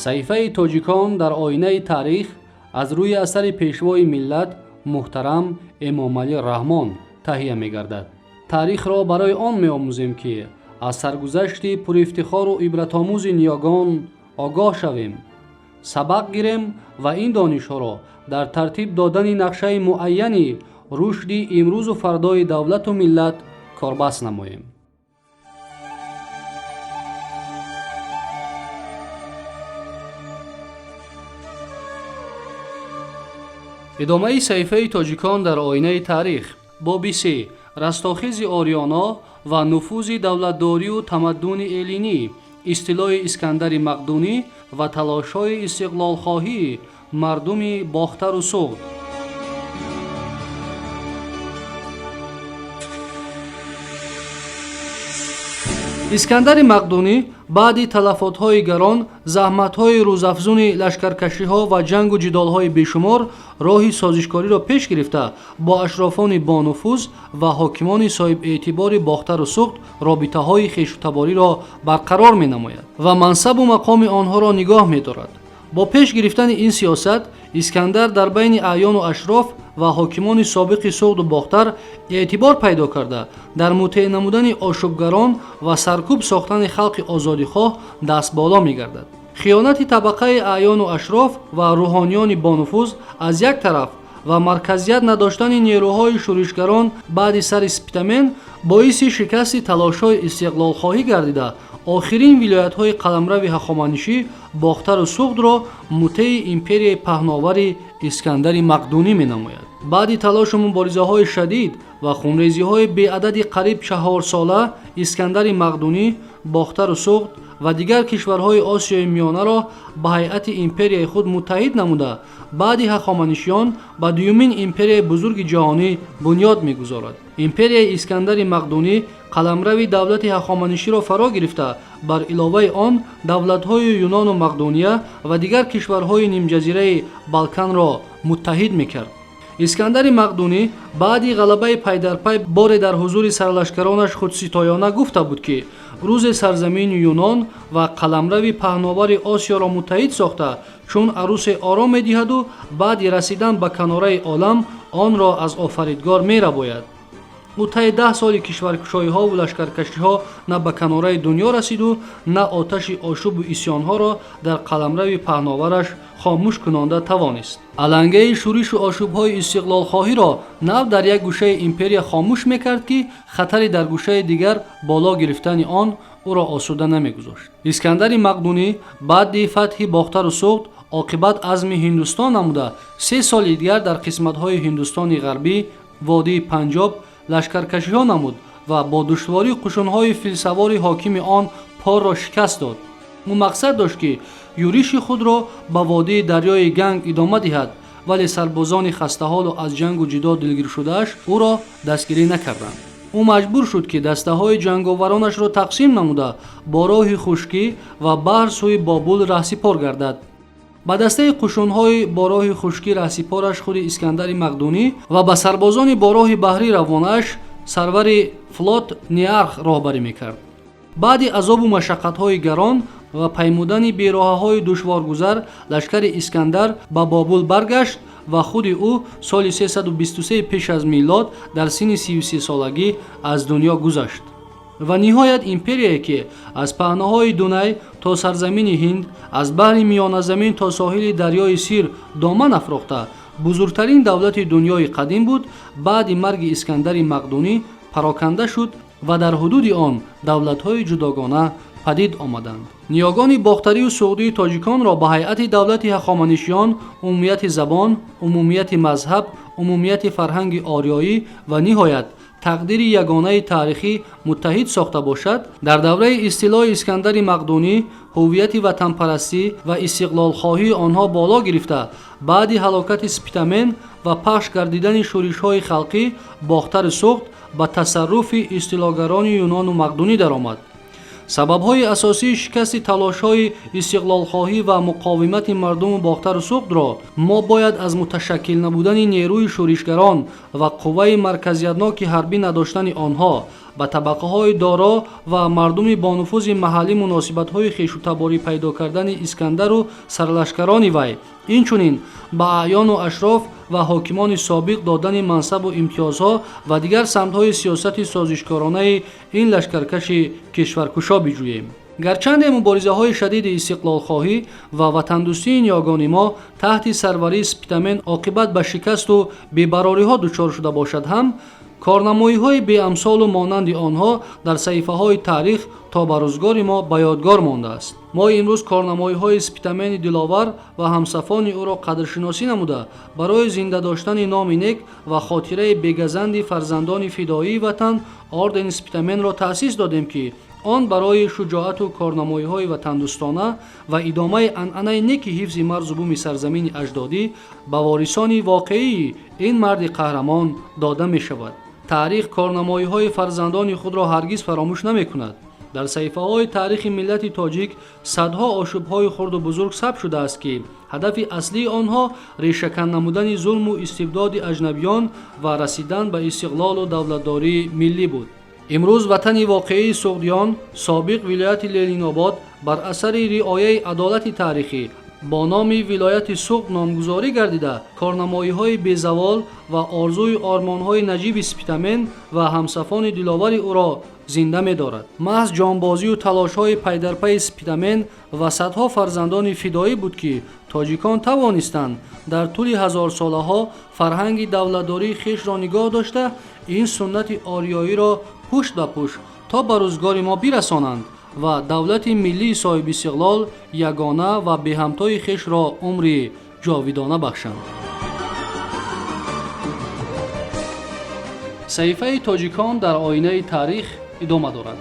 Саҳифаи тоҷикон дар оинаи таърих аз рӯи асари пешвои миллат муҳтарам Эмомалӣ Раҳмон таҳия мегардад. Таърихро барои он меомӯзем, ки аз саргузашти пурифтихору ибратомӯзи ниёгон огоҳ шавем, сабақ гирем ва ин донишҳоро дар тартиб додани нақшаи муайяни рушди имрӯзу фардои давлату миллат корбаст намоем. Идомаи саҳифаи тоҷикон дар оинаи таърих, боби се: растохези ориёно ва нуфузи давлатдорию тамаддуни эллинӣ, истилои Искандари Мақдунӣ ва талошҳои истиқлолхоҳии мардуми Бохтару Суғд. Искандари Мақдунӣ баъди талафотҳои гарон, заҳматҳои рӯзафзуни лашкаркашиҳо ва ҷангу ҷидолҳои бешумор роҳи созишкориро пеш гирифта, бо ашрофони бонуфуз ва ҳокимони соҳибэътибори Бохтару Суғд робитаҳои хешутабориро барқарор менамояд ва мансабу мақоми онҳоро нигоҳ медорад. Бо пеш гирифтани ин сиёсат Искандар дар байни аъёну ашроф ва ҳокимони собиқи Суғду Бохтар эътибор пайдо карда, дар мутеъ намудани ошӯбгарон ва саркӯб сохтани халқи озодихоҳ дастболо мегардад. Хиёнати табақаи аъёну ашроф ва рӯҳониёни бонуфуз аз як тараф ва марказият надоштани нерӯҳои шӯришгарон баъди сари Спитамен боиси шикасти талошҳои истиқлолхоҳӣ гардида, охирин вилоятҳои қаламрави ҳахоманишӣ, Бохтару Суғдро мутеи империяи паҳновари Искандари Мақдунӣ менамояд. Баъди талошу муборизаҳои шадид ва хунрезиҳои беадади қариб 4сола Искандари Мақдунӣ Бохтару Суғд ва дигар кишварҳои Осиёи Миёнаро ба ҳайати империяи худ муттаҳид намуда, баъди ҳахоманишиён ба дуюмин империяи бузурги ҷаҳонӣ бунёд мегузорад. Империяи Искандари Мақдунӣ қаламрави давлати ҳахоманиширо фаро гирифта, бар иловаи он давлатҳои Юнону Мақдуния ва дигар кишварҳои нимҷазираи Балканро муттаҳид мекард. Искандари Мақдунӣ баъди ғалабаи пайдарпай боре дар ҳузури сарлашкаронаш худситоёна гуфта буд, ки рӯзе сарзамини Юнон ва қаламрави паҳновари Осиёро муттаҳид сохта, чун арусе ором медиҳаду баъди расидан ба канораи олам онро аз офаридгор мерабояд. Ӯ таи 10 соли кишваркушоиҳову лашкаркашиҳо на ба канораи дунё расиду, на оташи ошӯбу исьёнҳоро дар қаламрави паҳновараш хомӯш кунонда тавонист. Алангаи шӯришу ошӯбҳои истиқлолхоҳиро нав дар як гӯшаи империя хомӯш мекард, ки хатари дар гӯшаи дигар боло гирифтани он ӯро осуда намегузошт. Искандари Мақдунӣ баъди фатҳи Бохтару Суғд оқибат азми Ҳиндустон намуда, 3 соли дигар дар қисматҳои Ҳиндустони Ғарбӣ, водии Панҷоб лашкаркашиҳо намуд ва бо душворӣ қушунҳои филсавори ҳокими он Порро шикаст дод. Ӯ мақсад дошт, ки юриши худро ба водии дарёи Ганг идома диҳад, вале сарбозони хастаҳолу аз ҷангу ҷидол дилгиршудааш ӯро дастгирӣ накарданд. Ӯ маҷбур шуд, ки дастаҳои ҷанговаронашро тақсим намуда, бо роҳи хушкӣ ва баҳр сӯи Бобул раҳсипор гардад. Ба дастаи қушунҳои бо роҳи хушкӣ раҳсипораш худи Искандари Мақдунӣ ва ба сарбозони бо роҳи баҳрӣ равонааш сарвари флот Неарх роҳбарӣ мекард. Баъди азобу машаққатҳои гарон ва паймудани бероҳаҳои душворгузар лашкари Искандар ба Бобул баргашт ва худи ӯ соли 323 пеш аз милод дар синни 33солагӣ аз дунё гузашт. Ва ниҳоят империяе, ки аз паҳнаҳои Дунай то сарзамини Ҳинд, аз баҳри Миёназамин то соҳили дарёи Сир доман афрохта, бузургтарин давлати дунёи қадим буд, баъди марги Искандари Мақдунӣ пароканда шуд ва дар ҳудуди он давлатҳои ҷудогона падид омаданд. Ниёгони бохтарию суғдии тоҷиконро ба ҳайати давлати ҳахоманишиён умумияти забон, умумияти мазҳаб, умумияти фарҳанги ориёӣ ва ниҳоят тақдири ягонаи таърихӣ муттаҳид сохта бошад, дар давраи истилои Искандари Мақдунӣ ҳуввияти ватанпарастӣ ва истиқлолхоҳии онҳо боло гирифта, баъди ҳалокати Спитамен ва пахш гардидани шӯришҳои халқӣ Бохтари Суғд ба тасарруфи истилогарони юнону мақдунӣ даромад. Сабабҳои асосии шикасти талошҳои истиқлолхоҳӣ ва муқовимати мардуму Бохтару Суғдро мо бояд аз муташаккил набудани нерӯи шӯришгарон ва қувваи марказиятноки ҳарбӣ надоштани онҳо Ба табақаҳои доро ва мардуми бонуфузи маҳаллӣ муносибатҳои хешутаборӣ пайдо кардани Искандару сарлашкарони вай, инчунин ба аъёну ашроф ва ҳокимони собиқ додани мансабу имтиёзҳо ва дигар самтҳои сиёсати созишкоронаи ин лашкаркаши кишваркушо биҷӯем. Гарчанде муборизаҳои шадиди истиқлолхоҳӣ ва ватандӯстии ниёгони мо таҳти сарварии Спитамен оқибат ба шикасту бебарориҳо дучор шуда бошад ҳам, корнамоиҳои беамсолу монанди онҳо дар саҳифаҳои таърих то ба рӯзгори мо ба ёдгор мондааст. Мо имрӯз корнамоиҳои Спитамени диловар ва ҳамсафони ӯро қадршиносӣ намуда, барои зинда доштани номи нек ва хотираи бегазанди фарзандони фидоии ватан ордени Спитаменро таъсис додем, ки он барои шуҷоату корнамоиҳои ватандӯстона ва идомаи анъанаи неки ҳифзи марзу буми сарзамини аҷдодӣ ба ворисони воқеии ин марди қаҳрамон дода мешавад. Таърих корнамоиҳои фарзандони худро ҳаргиз фаромӯш намекунад. Дар саҳифаҳои таърихи миллати тоҷик садҳо ошӯбҳои хурду бузург сабт шудааст, ки ҳадафи аслии онҳо решакан намудани зулму истибдоди аҷнабиён ва расидан ба истиқлолу давлатдории миллӣ буд. Имрӯз ватани воқеии суғдиён, собиқ вилояти Ленинобод, бар асари риояи адолати таърихӣ бо номи вилояти Суғд номгузорӣ гардида, корнамоиҳои безавол ва орзуи ормонҳои наҷиби Спитамен ва ҳамсафони диловари ӯро зинда медорад. Маҳз ҷонбозию талошҳои пайдарпайи Спитамен ва садҳо фарзандони фидоӣ буд, ки тоҷикон тавонистанд дар тӯли ҳазорсолаҳо фарҳанги давлатдории хешро нигоҳ дошта, ин суннати ориёиро пушт ба пушт то ба рӯзгори мо бирасонанд ва давлати миллии соҳибистиқлол, ягона ва беҳамтои хешро умри ҷовидона бахшанд. Саҳифаи тоҷикон дар оинаи таърих идома дорад.